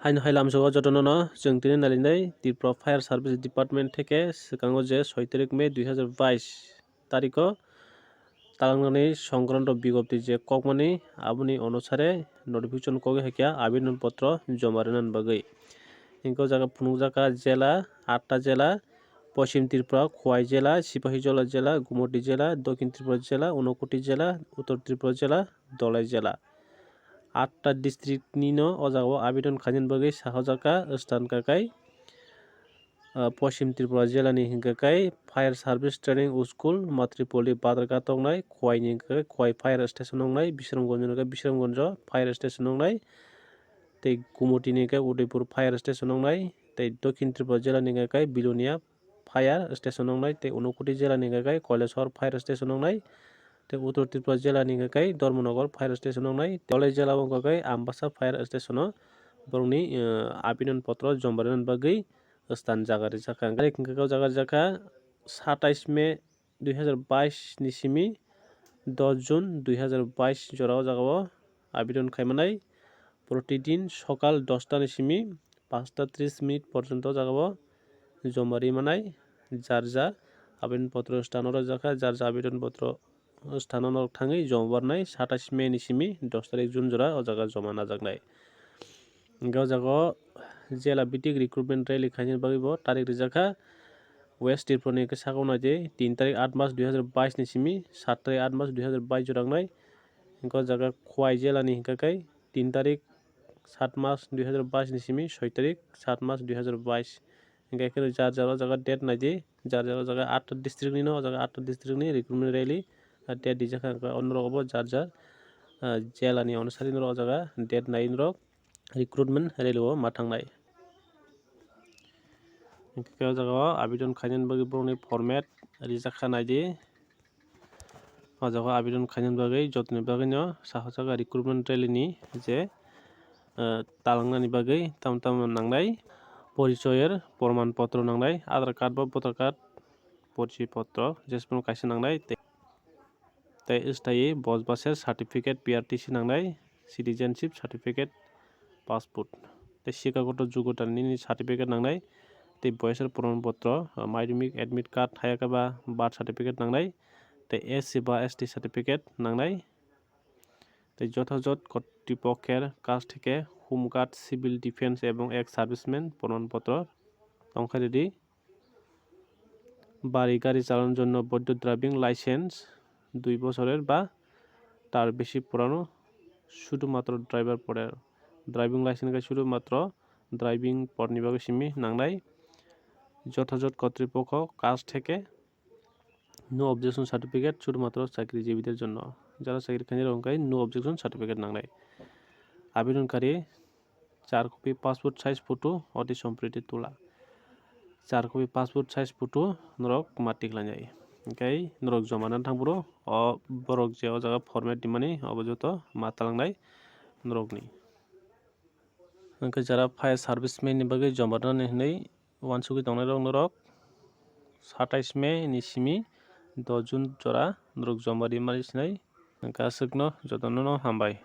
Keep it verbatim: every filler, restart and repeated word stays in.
Haino hai lamsogo jotono no chwng tini nalinai Tripura Fire Service Department theke swkango je soi tarik May dui hazar bais tariko talangnani songkronto bigopti je kokmani aboni onusare notification kogwi hakya abidon potro joma rinani bagwi. Hinkhe o jaga phunukjakha jela, atta jela, Poschim Tripura, Khowai jela, Sipahijola jela, Gumoti jela, Dokhin Tripura jela, Unakoti jela, Uttor Tripura jela, Dholai jela. Atta district ni no o jaga o abidon khainani bagwi sahojakha Stan Kakai. Ah, Poschim Tripura jela ni hinkha khe Fire Service Training School, Matripoli, Badrghat tongnai, Khowai ni hinkha khe Khowai Fire Station tongnai, Bisramganj ni hinkha khe Bisramganj Fire Station tongnai, tei Gumoti ni hinkha khe Udaipur Fire Station tongnai, tei Dokhin Tripura jela ni hinkha khe Bilonia Fire Station tongnai, tei Unakoti jela ni hinkha khe Kailashahar Fire Station tongnai, tei Uttor Tripura jela ni hinkha khe Dharmanagar Fire Station tongnai, tei Dholai jela o hinkha khe Ambassa Fire Station o borokni, eh, abidon potro joma rinani bagwi Stan jaga rijakha. Hinkhe o jaga rijakha satais May dui hazar bais ni simi dos June dui hazar bais jora o jaga o abidon khaimanai. Protidin sokal dosta ni simi pasta tris minute porjonto o jaga o joma rimanai. Jar jar abidon potro Stan o rwjakha, jar jar abidon potro Stan o norok thangwi joma barnai satais May ni simi dos tarik June jora o jaga joma najaknai. Hinkhe o jaga o jela bitik recruitment rally khainani bagwi bo tarik rijakha. West Tripura ni hinkhe saka o naidi tin tarik aat mas dui hazar bais ni simi saat tarik aat mas dui hazar bais jora wngnai. Hinkhe o jaga Khowai jela ni hinkha khe tin tarik saat mas dui hazar bais ni simi soi tarik saat mas dui hazar bais. Hinkhe khe jar jar o jaga date naidi, jar jar o jaga atta district ni no, o jaga atta district ni recruitment rally, ah, date dijakha. Hinkhe o norok bo jar jar, ah, jela ni onusari norok o jaga date nai norok recruitment rally o ma thangnai. Hinkhe o jaga o abidon khainani bagwi borokni format rijakha naidi. O jaga o abidon khainani bagwi jotoni bagwino sahojakha recruitment rally ni je, eh, talangnani bagwi tamo tamo nangnai. Porichoyer proman potro nangnai, Aadhaar card ba voter card, porichoy potro jesphano kaisa nangnai. Tei, tei staiwi bosbaser certificate, P R T C nangnai, citizenship certificate, passport. Tei sikhagoto jogotani nini certificate nangnai. Tei boyosor proman potro, ah, madhyamik admit card, hayakhe ba birth certificate nangnai. Tei S C ba S T certificate nangnai. Tei jothojot kotripokher kash theke Home Guard, Civil Defence ebong ex serviceman proman potro tongkha ridi. Bari gari chalonor jonno boidho driving license dui bochorer ba tar besi purano, শুধুমাত্র driver পদের, driving license khe শুধুমাত্র driving পদni bagwi simi nangnai. যথাযথ কর্তৃপক্ষ কাছ থেকে no objection certificate শুধুমাত্র চাকরিজীবীদের জন্য, যারা চাকরি খানি রঙকাই no objection certificate nangnai. আবেদনকারী চার কপি পাসপোর্ট সাইজ ফটো অতি সম্প্রতি তোলা। চার copy passport size photo norok ma tikhlainai. Hinkhe norok joma nang thang phuru o borok je o jaga format rimani obo joto ma talangnai norokni. Hinkhe jara fire serviceman ni bagwi joma rwnani hinwi uansugwi tongnai rok norok satais May ni simi dos June jora norok joma rimani sinai. Hinkhe aswkno jotono no hambai.